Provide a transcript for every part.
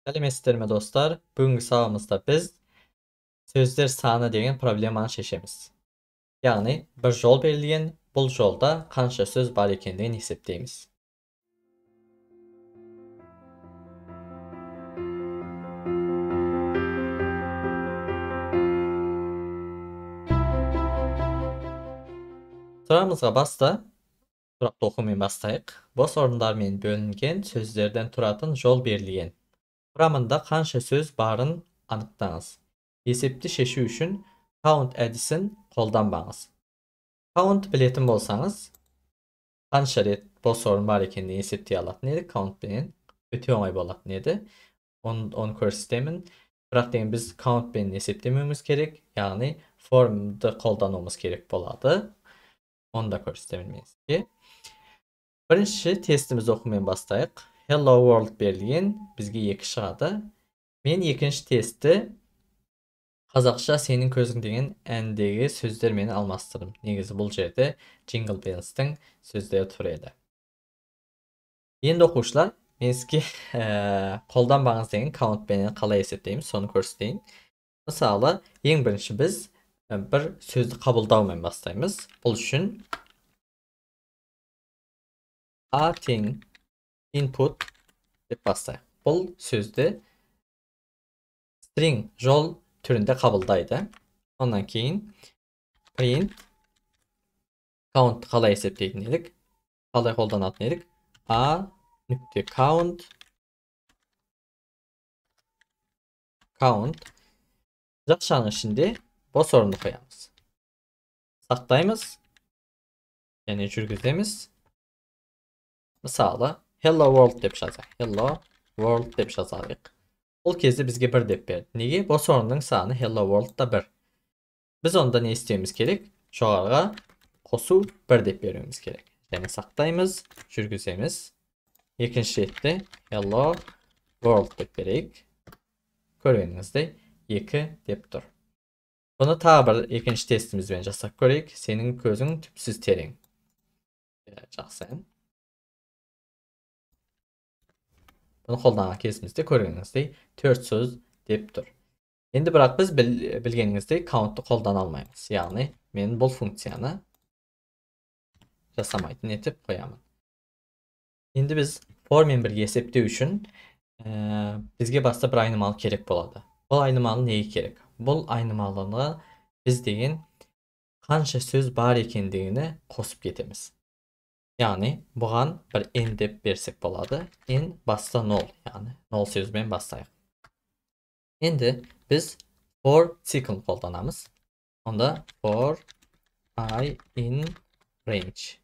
Сәлеметсіздер ме, достар? Бүгінгі сабағымызда біз сөздер саны деген проблеманы шешеміз. Яғни бір жол берілген, бұл жолда қанша сөз бар екендігін есептейміз. Сұрағымызға баста сұрақты оқумен бастайық. Бос орындармен бөлінген сөздерден тұратын жол берілген. Құрамында қанша сөз барын анықтаңыз. Есепті шешу үшін count әдісін қолданбаңыз. Count білетін болсаңыз, қанша рет бос орын бар екенін есептей алатын едік. Count-пенен өте оңай болатын еді. Оны көрсетемін. Бірақ деген біз count-пен есептемеуіміз керек, яғни формды қолдануымыз керек болады. Оны да көрсетемін мен сізге. Бірінші тестімізді оқумен бастайық. Hello World берілген, бізге 2 шығады. Мен екінші тестті қазақша сенің көзің деген әндегі сөздермен алмастырдым. Негізі бұл жерде Jingle Bells-тің сөздері тұр еді. Енді оқушылар, мен сізге қолданбаңыз деген count-пенен қалай есептейміз, соны көрсетейін. Мысалы, ең бірінші біз бір сөзді қабылдаумен бастаймыз. Бұл үшін a тең input деп бастайық. Бұл сөзді string жол түрінде қабылдайды. Ondan кейін print count қалай есептейтін едік? Қалай қолданатын едік? A нүкте count count жақшаның ішінде бос орынды қоямыз. Сақтаймыз және жүргіземіз. Мысалы, Hello World деп жазайық. Hello World деп жазайық. Ол кезде бізге 1 деп берді. Неге? Бос орынның саны Hello World'да 1. Біз онда не істеуіміз керек? Жоғарыға қосу 1 деп беруіміз керек. Және сақтаймыз, жүргіземіз. Екінші ретте Hello World деп берейік. Көргеніңіздей 2 деп тұр. Бұны тағы бір екінші тестімізбен жасап көрейік. Сенің көзің түпсіз терең. Жақсы. Бұны қолданған кезімізде көргеніңіздей 4 сөз деп тұр. Енді бірақ біз білгеніңіздей countты қолдана алмаймыз. Яғни мен бұл функцияны жасамайтын етіп қоямын. Енді біз forмен бірге есептеу үшін бізге баста бір айнымалы керек болады. Бұл айнымалы неге керек? Бұл айнымалыны біз деген қанша сөз бар екендігini қосып кетеміз. Яғни бұған бір n деп берсек болады. N баста 0, яғни 0 сөзбен бастайық. Енді біз for циклін қолданамыз. Онда for i in range.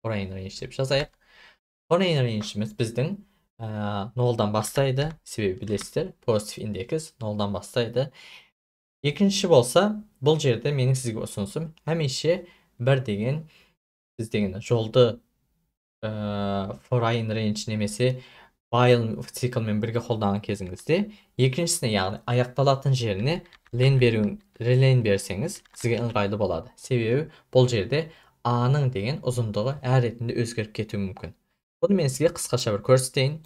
For i in range деп жазайық. For i in range'imiz біздің 0-дан бастайды. Себебі білесіздер, positive индекс 0-дан бастайды. Екінші болса, бұл жерде менің сізге ұсынысым хәмеше бір деген сіз деген жолды for i in range немесе while циклмен бірге қолданған кезіңізде екіншісіне, яғни аяқталатын жеріне len берсеңіз сізге ыңғайлы болады. Себебі бұл жерде a-ның деген ұзындығы әр ретінде өзгеріп кетуі мүмкін. Бұны мен сізге қысқаша бір көрсетейін.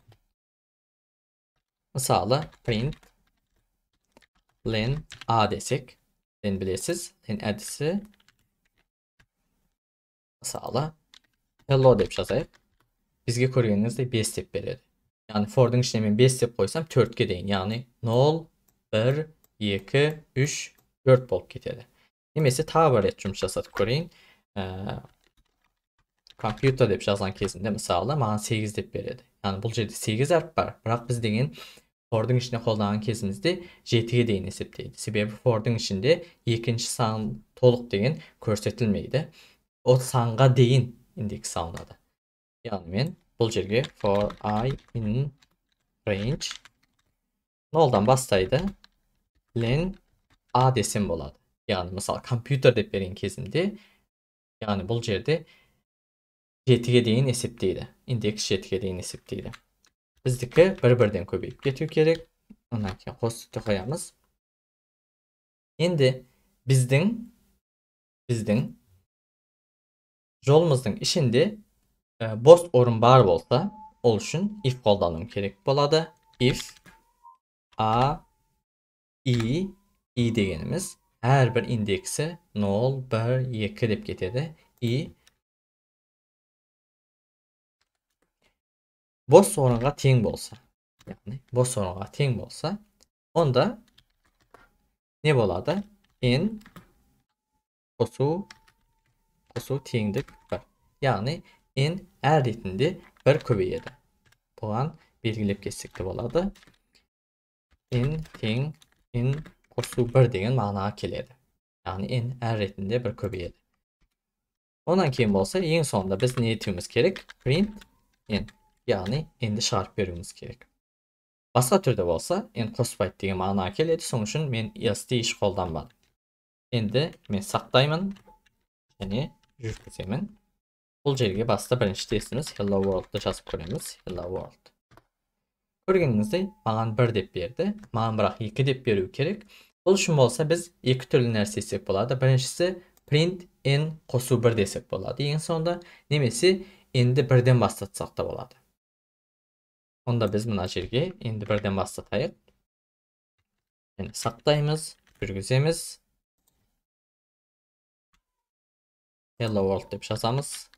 Мысалы, print len a десек, len білесіз, len әдісі. Мысалы, hello деп жазайық. Бізге көргеніңіздей 5 деп береді. Яғни for'дың ішіне мен 5 деп қойсам 4-ке дейін, яғни 0, 1, 2, 3, 4 болып кетеді. Немесе тағы бір рет жұмыс жасатып көрейін. Компьютер деп жазған кезінде мысалы маған 8 деп береді. Яғни бұл жерде 8 әріп бар, бірақ біз деген for'дың ішіне қолданған кезімізде 7-ге дейін есептейді. Себебі for'дың ішінде екінші сан толық деген көрсетілмейді. О санға дейін индекс алынады. Яғни мен бұл жерге for i in range 0-дан бастайды, len a десем болады. Яғни мысалы компьютер деп берген кезімде, яғни бұл жерде 7-ге дейін есептейді. Индекс 7-ге дейін есептейді. Біздікі бір-бірден көбейіп кету керек. Онан кейін қосып қоямыз. Енді біздің жолымыздың ішінде бос орын бар болса, Ол үшін if қолдану керек болады. If a i, i дегеніміз әрбір индексі 0, 1, 2 деп кетеді. I бос орынға тең болса, яғни бос орынға тең болса, онда не болады? N қосу теңдік 1. Яғни n әр ретінде 1 көбейеді. Бұған белгілеп кетсек те болады. N тең n қосу 1 деген мағынаға келеді. Яғни n әр ретінде 1 көбейеді. Онан кейін болса, ең соңында біз не етуіміз керек? Print n. Яғни n-ді шығарып беруіміз керек. Басқа түрде болса, n қоспайды деген мағынаға келеді. Сол үшін мен else-ті еш қолданбадым. Енді мен сақтаймын және жүргіземін. Бұл жерге баста бірінші тестіміз Hello World-ты жазып көреміз. Hello World. Көргеніңіздей, маған 1 деп берді. Маған бірақ 2 деп беру керек. Бұл үшін болса біз екі түрлі нәрсе істесек болады. Біріншісі print n қосу 1 десек болады ең соңында, немесе n-ді 1-ден бастатсақ та болады. Онда біз мына жерге n-ді 1-ден бастатайық. Және сақтаймыз, жүргіземіз. Hello World деп жазамыз.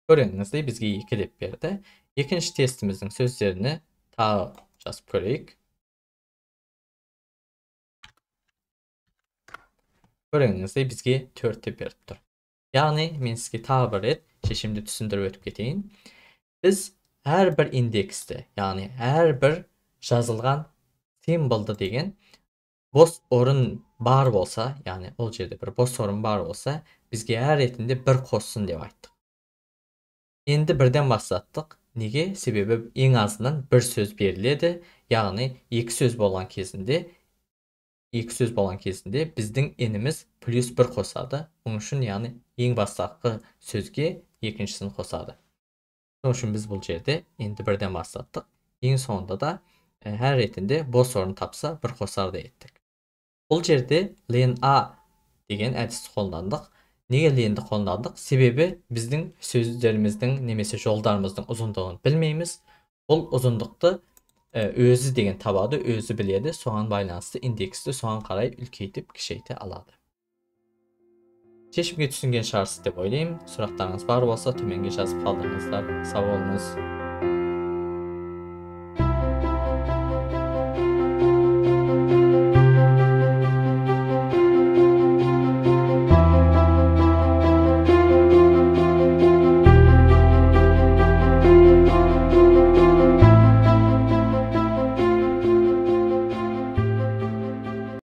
Көргеніңіздей бізге 2 деп берді. Екінші тестіміздің сөздеріне тағы жазып көрейік. Көргеніңіздей бізге 4 деп беріп тұр. Яғни мен сізге тағы бір рет шешімді түсіндіріп өтіп кетейін. Біз әрбір индексті, яғни әрбір жазылған символды деген бос орын бар болса, яғни ол жерде бір бос орын бар болса, бізге әр ретінде 1 қоссын деп айттық. Енді 1-ден бастаттық. Неге? Себебі ең азынан бір сөз беріледі. Яғни екі сөз болған кезінде, біздің n-іміз плюс 1 қосады. Оның үшін яғни ең бастапқы сөзге екіншісін қосады. Сол үшін біз бұл жерде енді 1-ден бастаттық. Ең соңында да әр ретінде бос орын тапса 1 қосар еттік. Бұл жерде len a деген әдісті қолдандық. Неге len-ді қолдандық? Себебі біздің сөздеріміздің немесе жолдарымыздың ұзындығын білмейміз. Бұл ұзындықты өзі деген табады, өзі біледі. Соған байланысты индексті соған қарай үлкейтіп, кішірейте алады. Шешімге түсінген шығарсыз деп ойлаймын. Сұрақтарыңыз бар болса төменге жазып қалдырыңыздар. Сау болыңыз.